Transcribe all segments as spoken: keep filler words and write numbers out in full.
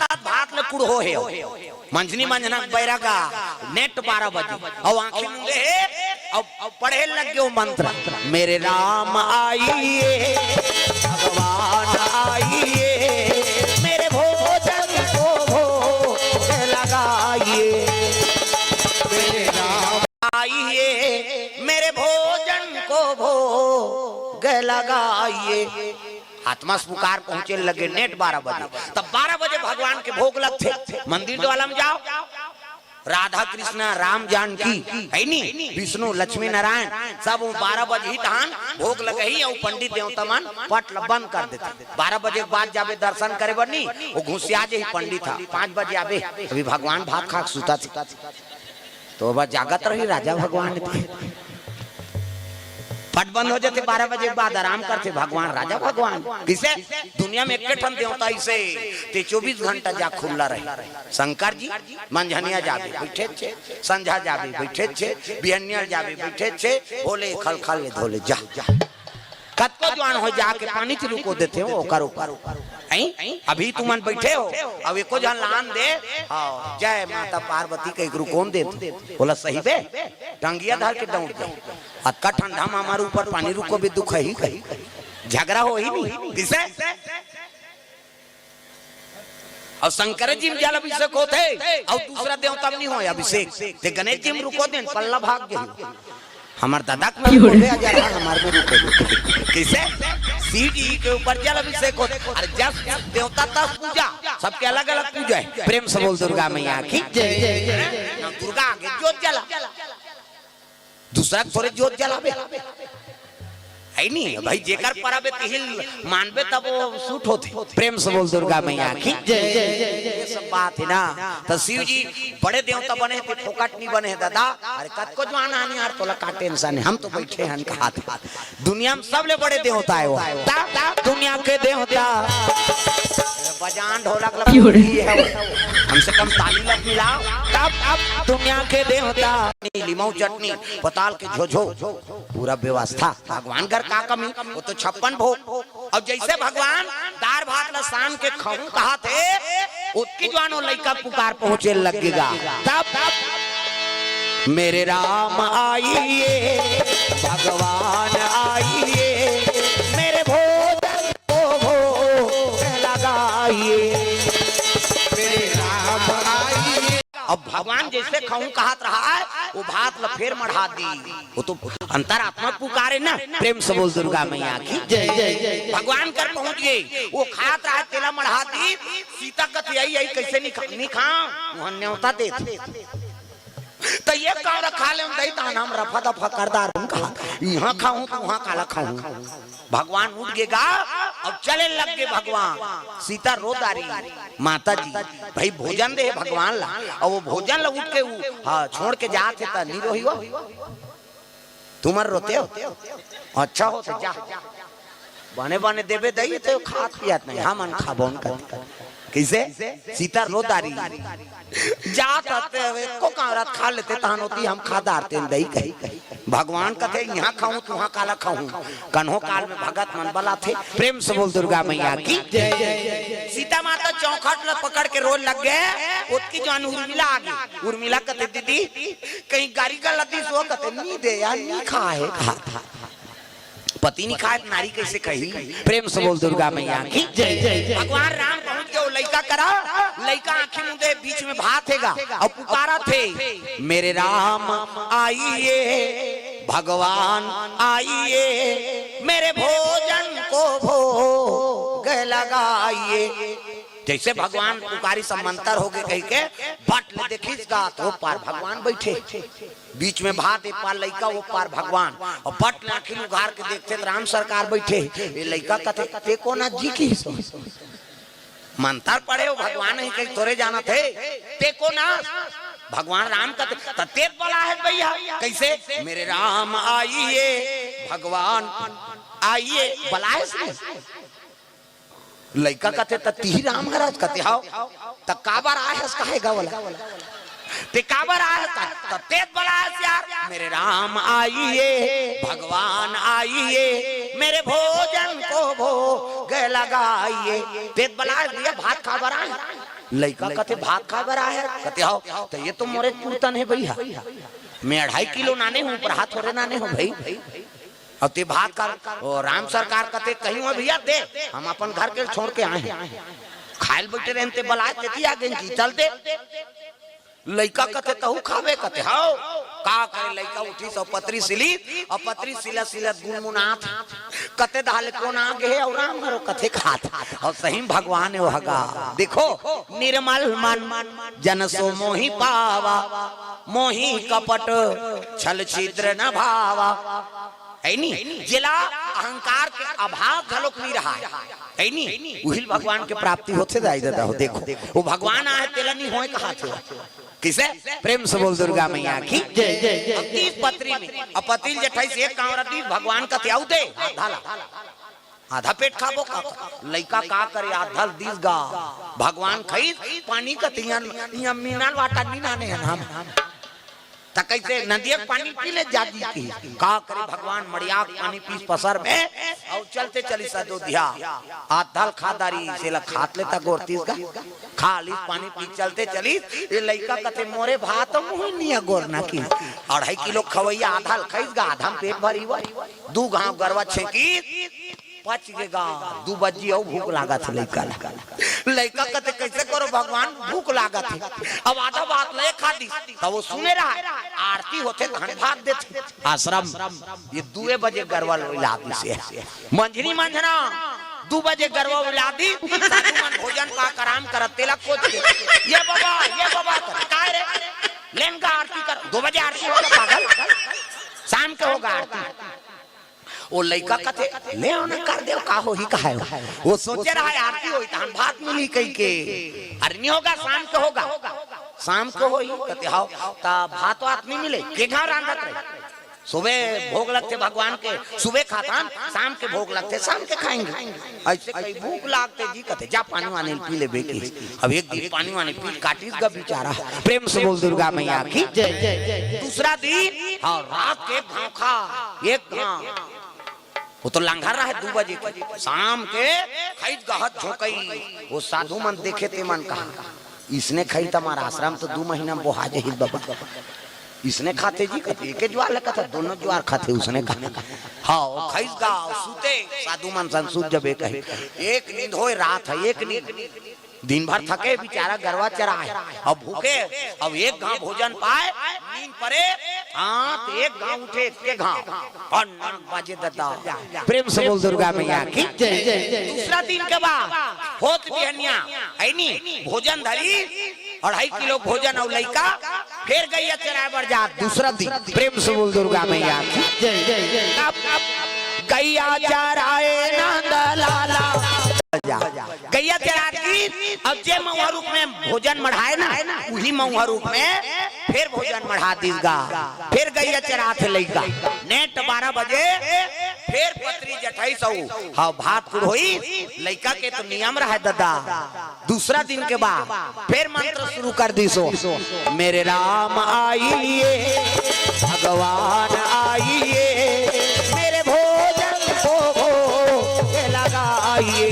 भात ले कुड़हो हे। मंझनी मंझना के बैरा का नेट बारह बजे, अउ आँखी मूंदे हे, अउ पढ़े लग गे वो मंत्र, मेरे राम आइए, भगवान आइए, मेरे भोजन को भोग लगाइए। मेरे राम आइए, मेरे भोजन को भोग लगाइए। आत्मा से पुकार पहुंचे लगे नेट बारह बजे। तब बारह बजे भगवान के भोग लगथे। मंदिर द्वारा में जाओ, राधा कृष्णा राम जानकी, है नी, विष्णु लक्ष्मी नारायण, सब वो बारह बजे ही तहान भोग लगही। अउ पंडित देवता मन पट ल बंद कर देथे। बारह बजे के बाद जाबे दर्शन करे बर नी, वो घुसिया जे ही पंडित ह। पाँच बजे आबे, अभी भगवान भात खा के सुता थे। तो अब जागत रही राजा भगवान के। पट बंद हो जाथे बारह बजे के बाद, आराम करथे भगवान, राजा भगवान। किसे? दुनिया में एक ठन देवता इसे, ते चौबीस घंटा जा खुल्ला रहे। शंकर जी मंझनिया जाबे बैठे छे, संझा जाबे बैठे छे, बिहनिया जाबे बैठे छे, बोले खल खल ले धोले जा। कतको जुआन हो जाके पानी च रुको देथे हो ओकर ऊपर। हैं? अभी तुमन बैठे हो, अब एको झन लान दे, हाँ, जय माता पार्वती के रुकोन दे, बोला सही बे, टंगिया धर के दौड़ दे। अतका ठंडा में हमारे ऊपर पानी रुको भी दुख ही कही, झगड़ा हो ही नहीं, किसे? अउ शंकर जी में जल अभिषेक होथे, अउ दूसरा देवता में नहीं होय अभिषेक। ते गणेश जी में रुको देन, पल्ला भाग गए। हमार दादा के में रुको दे, अजर हमार में रुको दे। किसे? शिव जी के ऊपर जल अभिषेक होथे। अरे जस देवता तस पूजा, सबके अलग-अलग पूजा हे। प्रेम से बोल दुर्गा मैया की जय। ना दुर्गा आगे जोत जला, दूसरा के थोरे जोत जलाबे। है नी भाई, जेकर परब हे तिही ल मानबे तब वो सूट होथे। प्रेम से बोल दुर्गा मैया की जय। ये सब बात हे ना, त शिव जी बड़े देवता बने हे, ते फोकट नहीं बने हे दादा। अरे कतको जुआन आनी यार, तोला का टेंशन हे, हम तो बैठे हन कहात। दुनिया में सबले बड़े देवता हे वो। ता, ता, दुनिया के देवता। बजान ढोलक लगा, कम से कम ताली लग मिलाओ। तब, तब दुनिया के देवता। लीमऊ चटनी, पताल के झोझो, पूरा व्यवस्था। भगवान घर का कमी, वो तो छप्पन भोग। अउ जइसे भगवान दार भात ल सान के खाहूं कहाथे, ओतकी जुआन वो लइका पुकार पहुंचे लगेगा। तब मेरे राम आइए, भगवान आइए, मेरे भोजन को भोग लगाइए। मेरे राम आइए। अब भगवान जइसे खाहूं कहात रहा हे, वो भात ल फेर मढ़ा दी। वो तो अंतरात्मा पुकारे ना, प्रेम से बोल दुर्गा मैया की जय। भगवान कर पहुंच गे, वो खात रहा हे, तेला मढ़ा दी। सीता कथे, "अई, अई, कइसे नी खा, नी खा, वहां न्योता देथे।" त ये कांवरा खा ले, दई तान हम रफा दफा कर दार, हम कहा, "इहां खाहूं त उहां काला खाहूं?" भगवान उठ गे गा, अब चले लग गे भगवान। सीता रो दारी, "माता जी, भाई भोजन दे भगवान ला।" अउ वो भोजन ला उठ के उ, हाँ, छोड़ के जात हे त नी रोही हो? तुमन रोते हो? अच्छा हो त जा। बने बने देबे दई त खात पियत नहीं, हमन खाबो न करते। कइसे? सीता रो दारी। जात रहते हुए को कांवरा खा लेते, तहान होती हम खा दारते दई कही। भगवान कथे, "इहां खाहूं, तुहां काला खाहूं।" कन्हो काल में भगत मन बलाथे। प्रेम से बोल दुर्गा मैया की। सीता माता चौखट ल पकड़ के रोए लग गे, ओतकी जुआन उर्मिला आ गे। उर्मिला कथे, "दीदी, कहीं गारी गलती सो?" कथे, "नी दे यार, नी खाए।" पति नी खाए त नारी कइसे खाही? प्रेम से बोल दुर्गा मैया की जय। भगवान राम पहुंच गे वो लइका करा, लइका आंखी मूंदे बीच में भात हे गा, अउ पुकारथे, "मेरे राम आइए, भगवान आइए, मेरे भोजन को भोग लगाइए।" जइसे भगवान पुकारिस मंतर हो गे कहिके, बट ले देखिस गा त वो पार भगवान बइठे। बीच में भात, ए पार लइका, वो पार भगवान। अउ बट ले आंखी उघार के देखथे त राम सरकार बइठे। ये लइका कथे, "ते कोन आस जी किहिस?" मंतर पढ़े हो, भगवान ही कही तोरे जानत हे, "ते कोन आस?" भगवान राम कथे, "त ते बलाहे भइया।" कइसे? "मेरे राम आइए, भगवान आइए।" बलाहेस नहीं। लइका कथे, "त तिही राम हरस?" कथे, "हव।" "त काबर आए हस, काहे गा ओला?" ते काबर आए हस? त तेत बलाए हस यार, मेरे राम आइए, भगवान आइए, मेरे भोजन को भोग लगाइए। तेत बलाए हस भैया, भात खाए बर आए हस? लइका कथे, भात खाए बर आए हस? कथे, हव। त ये तो मोरे पुरतन हे भैया, मैं अढ़ाई किलो नाने हूँ, पर हाथ थोरे नाने हूँ भाई। अउ ते भात खा, ओ राम सरकार कथे, कहीं हो भैया दे, हम अपन घर के छोड़ के आए हन। खाए ल बइठे रहेन ते बलाए, तेती आ गेन जी, चल दे। लइका कथे, तहू खाबे? कथे, हव। का करे, लइका उठिस अउ पतरी सिलिस, अउ पतरी सिलत सिलत गुनगुनात, कथे, दहा ले कोन आ गे हे अउ राम घरो कथे खात। अउ सही म भगवान हे ओ हगा। देखो, निर्मल मन जन सो मोहि पावा, मोहि कपट छल छिद्र न भावा। हे नी? जेला अहंकार के अभाव घलोक नइ रहय, हे नी? उही ल भगवान के प्राप्ति होथे दाई ददा हो। देखो, ओ भगवान आहे, तेला नइ होय कहाथे। कइसे? प्रेम से बोल दुर्गा मैया की जय। अउ तीस पतरी में, अउ पतरी ल जेठइस एक कांवरा दीस, भगवान कथे, अउ दे, आधा ला। आधा पेट खाबो का? लइका का करे, आधा ल दीस गा। भगवान खइस, पानी कथे, इहाँ, इहाँ mineral water नइ लाने हन हम। त कइसे नदिया के पानी पी ले जाजी की? का करे भगवान, मड़िया के पानी पीस पसर में, अउ चलते चलिस अयोध्या। आधा ल खा डारिस, एला खात ले त गोरतिस गा। खा लिस, पानी पी, चलते चलिस। ए लइका कथे, मोरे भात मुँह नइ गोरना की। अढ़ाई किलो खवइया, आधा ल खइस गा, आधा म पेट भरिस। दू घांव गरवा छेंकिस, पच गे गा, दू बजे अउ भूख लागत हे लइका ल। लइका कथे, कइसे करो भगवान, भूख लागत हे। अब आधा भात ल ए खा दिस, त ओ सुने रहय, आरती होथे तहन भात देथे। आश्रम, ए दुए बजे गरवा ल ओइला दिस हे। मंझनी मंझना दू बजे गरवा ओइला दिस, साधु मन भोजन पाके आराम करत, तेला कोच के, ये बाबा, ये बाबा, काय रे? ले न गा आरती कर, दू बजे आरती होगा पागल, शाम के होगा आरती। ओ लइका कथे, ले ओ ना कर देव, का होही, का हे? ओ सोचे रहय आरती होही, तहन भात मिलही कहिके। अरे नइ होगा, शाम के होगा। शाम के होही, कथे, हव, त भात वात नइ मिले, के घांव रांधत रहे? सुबह भोग लगथे भगवान के, सुबह खाथन, शाम के भोग लगथे, शाम के खाएंगे। अइसे कहि भूख लागथे जी, कथे, जा पानी वानी ल पी लेबे की। अब एक दिन पानी वानी पी काटिस गा बिचारा। प्रेम से बोल दुर्गा मैया की जय। दूसरा दिन, हव, रात के एक घांव खा, एक घांव। ओ तो लंगर रहय दू बजे के, शाम के खइस गा हथ झोंकइस। ओ साधु मन देखे, ते मन कहा, इसने खाही त हमर आश्रम तो दू महीना म बोहा जाही बाबा। इसने खाथे जी, कथे, एके जुवार ल कथे, दूनों जुवार खाथे, उसने कहा। हव, खइस गा, सुते, साधु मन संग सुत जबे कहे। एक नींद होय, रात हे, एक नींद। दिन भर थके बिचारा गरवा चराय, अब भूखे, अब एक घांव भोजन पाय, नींद परे, हाँ, त एक घांव उठे, एक घांव। अउ नौ बजे ददा। प्रेम से बोल दुर्गा मैया की जय। दूसरा दिन के बाद होत बिहनिया, हे नी, भोजन धरिस, अढ़ाई किलो भोजन अउ लइका, फेर गइया चराय बर जात। दूसरा दिन, प्रेम से बोल दुर्गा मैया की जय। अब गइया चराय नंद लाला। जा। गइया चरात गिस, अब जे मउहा रूख में भोजन मढ़ाय ना, उही मउहा रूख में फेर भोजन मढ़ा दिस गा। फेर गइया चरात हे लइका। नेट बारह बजे फेर पतरी जठइस अउ, हव, भात कुढ़ोइस। लइका के तो नियम रहय ददा। दूसरा दिन के बाद फेर मंत्र शुरू कर दिस ओ, मेरे राम आइए, भगवान आइए, मेरे भोजन को भोग लगाइए।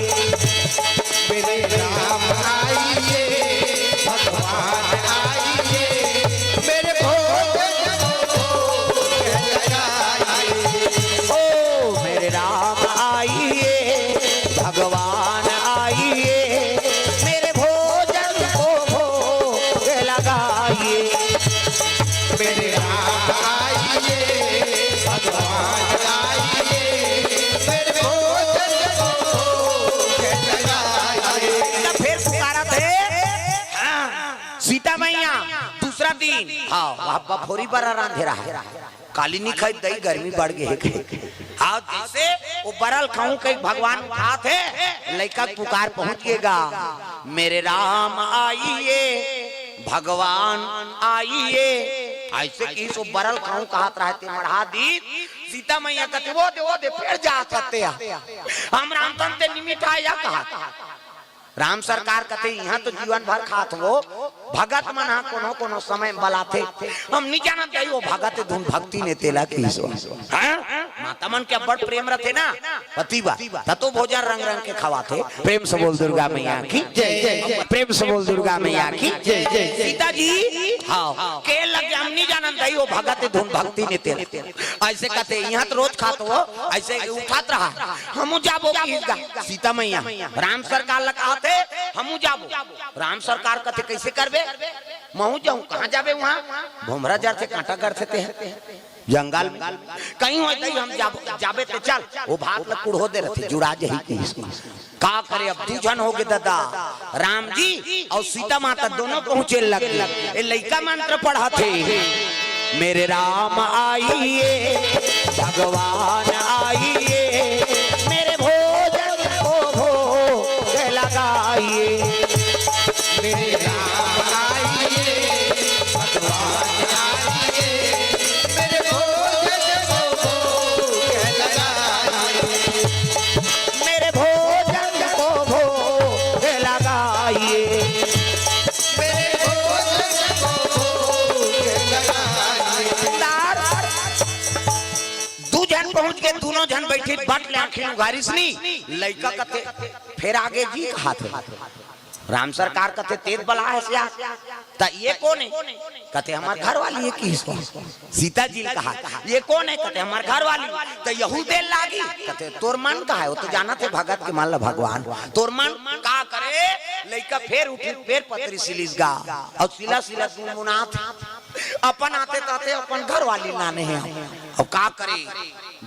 मेरे राम आइए, भगवान आइए, मेरे भोजन को भोग लगाइए। ओ मेरे राम आइए, भगवान आइए, मेरे भोजन को भोग लगाइए। मेरे राम आइए, भगवान आइए, मेरे भोजन को भोग लगाइए। त फेर पुकारत हे, हाँ, सीता मैया, दूसरा दिन, हाँ, वहाँ बफोरी बरा रांधे रहय। काली नइ खाइस दई, गर्मी बढ़ गे हे कहे। हाँ, जइसे ओ बरा ल खाहूं कहि भगवान उठात हे, लइका के पुकार पहुंच गे गा, मेरे राम आइए, भगवान आइए। अइसे कहिस ओ बरा ल खाहूं कहत रहय ते मढ़ा दिस। सीता मैया कथे, ओ दे, ओ दे, फेर जात हस ते ह। हम रांधन ते नइ मिठाय या कहत। राम सरकार कथे, इहाँ तो जीवन भर खात हंव, भगत मन ह कोनो कोनो समय बलाथे, हम नहीं जानत भाई, वो भगत धुन भक्ति ने तेला किहिस। हाँ? माता मन के अब्बड़ प्रेम रथे ना, पति बा, त तो भोजन रंग रंग के खवाथे। प्रेम से बोल दुर्गा मैया की जय, प्रेम से बोल दुर्गा मैया की जय। सीता जी, हाँ, के लगे हम नहीं जानत भाई, वो भगत धुन भक्ति ने तेला। ऐसे कहते, यहाँ तो रोज खात हो, ऐसे उठात रहा, हमू जाबो किहिस गा। सीता मैया, राम सरकार ला कहत हे, हमू जाबो। राम सरकार कथे, "कैसे करबे? महू जाऊं।" "कहाँ जाबे वहाँ? भोमरा जरथे, कांटा गड़थे ते ह जंगल में।" "कहीं हो जाई, हम जाबो, जाबे ते चल।" वो भात ल कुड़हो दे रथे, जुड़ा जही किहिस। का करे, अब दू झन हो गे ददा, राम जी अउ सीता माता दोनों पहुंचे लग गे। ए लइका मंत्र पढ़त हे, "मेरे राम आइए, भगवान आइए, मेरे भोजन को भोग लगाइए।" मेरे राम आइए, भगवान आइए, मेरे भोजन को भोग लगाइए। मेरे भोजन को भोग लगाइए। मेरे भोजन को भोग लगाइए। दू झन पहुंच के दूनों झन बइठे बट ले आंखी उघारिस नी, लइका कथे, "फेर आगे जी" कहाथे। राम सरकार कथे, "तेत बला हे सिया।" "त ये कोन हे?" कथे, "हमर घर वाली हे" किहिस। सीता जी ल कहा, "ये कोन हे?" कथे, "हमर घर वाली।" "त यहू दे लागी?" कथे, "तोर मन का हे, वो तो जानत हे भगत के मन ल भगवान।" तोर मन का करे, लइका फेर उठिस, फेर पतरी सिलिस गा, अउ सिला सिला गुनगुनात हे। अपन आते ताते अपन घर वाली लाने हे, अब का करे?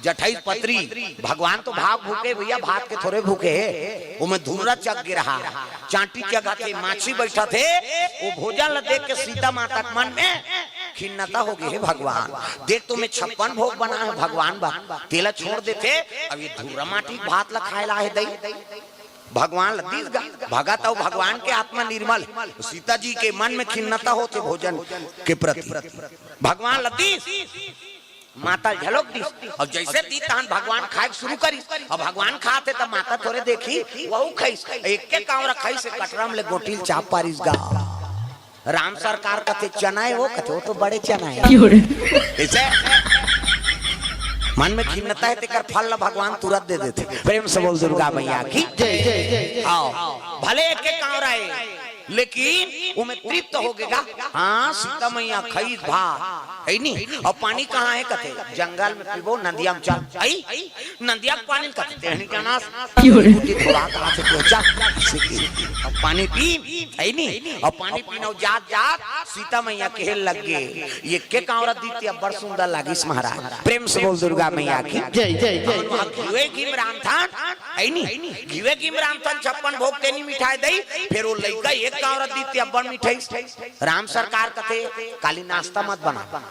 जठई पतरी, भगवान तो भाग भूखे भैया, भात के थोरे भूखे हे, ओमे धुर्रा चघ गे रहा, चांटी चघत हे, माछी बइठत हे, वो भोजन ल देख के सीता माता के मन में खिन्नता हो गे, "हे भगवान, देख तो मैं छप्पन भोग बनाए हंव भगवान बर, तेला छोड़ देथे, अब ये धुर्रा माटी के भात ल खाए ला हे दई।" भगवान ल दिस गा, भगत अउ भगवान के आत्मा निर्मल, सीता जी के मन में खिन्नता होथे भोजन के प्रति, भगवान ल दिस। माता ल झलोक दिस, अउ जइसे दिस तहन भगवान खाए के शुरू करिस। अब भगवान खात हे त माता थोरे देखही, वहू खाइस। एक के कांवरा खाइस, कटरा म ले गोटी ल चाप पारिस गा। राम सरकार कथे, "चना हे वो?" कथे, "वो तो बड़े चना हे।" क्यों रे? अइसे मन में खिन्नता हे, तेकर फल ल भगवान तुरंत दे देथे। प्रेम से बोल दुर्गा मैया की जय, जय, जय, जय। आओ, भले एक के कांवरा हे, लेकिन ओमे तृप्त हो गे गा। हाँ, सीता मैया खाइस भात, हे नी? अउ पानी कहाँ हे? कथे, "जंगल में पीबो, नदिया में चल।" आई? नदिया के पानी ल कथे, "तेहनी जानस?" क्यों रे? कुटी धोवा कहाँ से कोई चल? सीधी। अउ पानी पी, हे नी? अउ पानी पीन अउ जात जात सीता मैया कहे लग गे, "ये के कांवरा दिस ते अब्बड़ सुंदर लागिस महाराज।" प्रेम से बोल दुर्गा मैया की जय, जय, जय, जय। घिवे घी म रांधथन, हे नी? घिवे घी म रांधथन, छप्पन भोग तेनी मिठाई दई, फेर वो लइका एक कांवरा दिस ते अब्बड़ मिठाई। राम सरकार कथे, "काली नाश्ता मत बना।"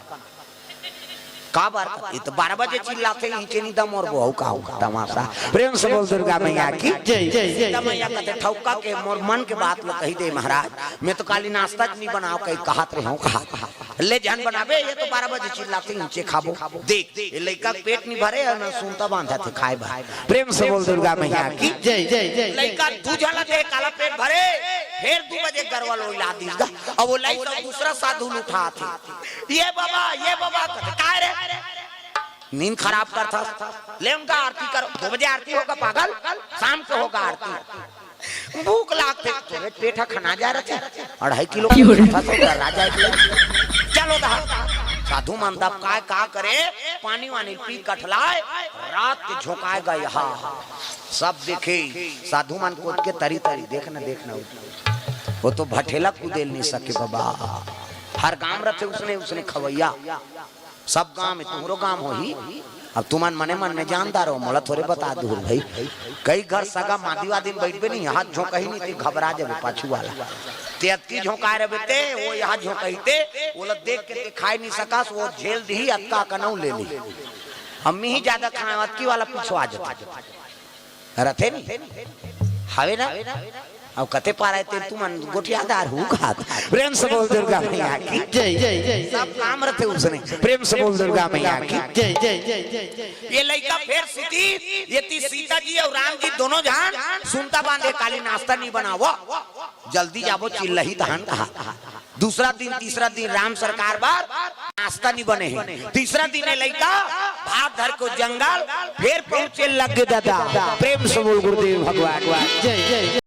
काबर? ये तो बारह बजे चिल्लाथे, इही चेनी दम अउ बोहू का होगा तमाशा। प्रेम से बोल दुर्गा मैया की जय, जय, जय, सीता मैया कथे, "ठौका के मोर मन के बात ल कही दे महाराज, मैं तो काली नाश्ता च नहीं बनाव कही कहत रहे हंव।" कहा, "ले झन बनाबे, ये तो बारह बजे चिल्लाथे, इही चे खाबो।" देख, ये लइका के पेट नहीं भरे अउ न सुनता बांधा थे खाए बर। प्रेम से बोल दुर्गा मैया की जय, जय, जय, जय। लइका दू झन ला दे, काला पेट भरे, फेर दू बजे गरवा ल ओइला दिस गा। अब वो लइका दूसरा साधु ल उठाथे, "ये बाबा, ये बाबा," कथे, "काय रे?" "नींद खराब करथस, ले उनका आरती करो।" "दो बजे आरती होगा पागल, शाम को होगा आरती।" "भूख लागथे।" "तोरे पेट ह खना जा रथे, अढ़ाई किलो के खाथस, तो डरा जाए के लगे।" चलो दा, साधु मन तब काय का करे, पानी वानी पी कठलाए, रात के झोंकाए गा यहाँ। सब देखे, साधु मन कोत के तरी तरी, "देख न, देख न, वो तो भठेला कुदेल नहीं सके बाबा।" हर गांव रथे उसने, उसने खवैया। सब गांव में तुमरो गांव होही। अब तुमन मने मन में जानदार हो, मोला थोरे बता दूर भाई। कई घर सगा मादी वादी में बइठबे नहीं, हाथ झोंकही नहीं, ते घबरा जाबे पाछू वाला। ते अतकी झोंकाए रहबे ते, वो यहाँ झोंकही ते, ओला देख के ते खाए नहीं सकस, वो झेल दिही, अतका कनऊ ले ली। अम्मी ही ज्यादा खाए, अतकी वाला पिछवा जाथे। रथे नहीं? हवे ना? अब कते पारा हे ते तुमन गोठियादार हो खात। प्रेम से बोल दुर्गा मैया की जय, जय, जय, जय। सब काम रथे उसने। प्रेम से बोल दुर्गा मैया की जय, जय, जय, जय, जय। ये लइका फेर सुती, ये ती सीता जी अउ राम जी दोनों झन सुनता बांधे, "काली नाश्ता नहीं बनावो, जल्दी जाबो चिल्लही तहन" कहा। दूसरा दिन, तीसरा दिन राम सरकार बर नाश्ता नहीं बने हे। तीसरा दिन ये लइका भात धर के जंगल फेर पहुंचे लग गे दादा। प्रेम से बोल गुरुदेव भगवान। जय जय।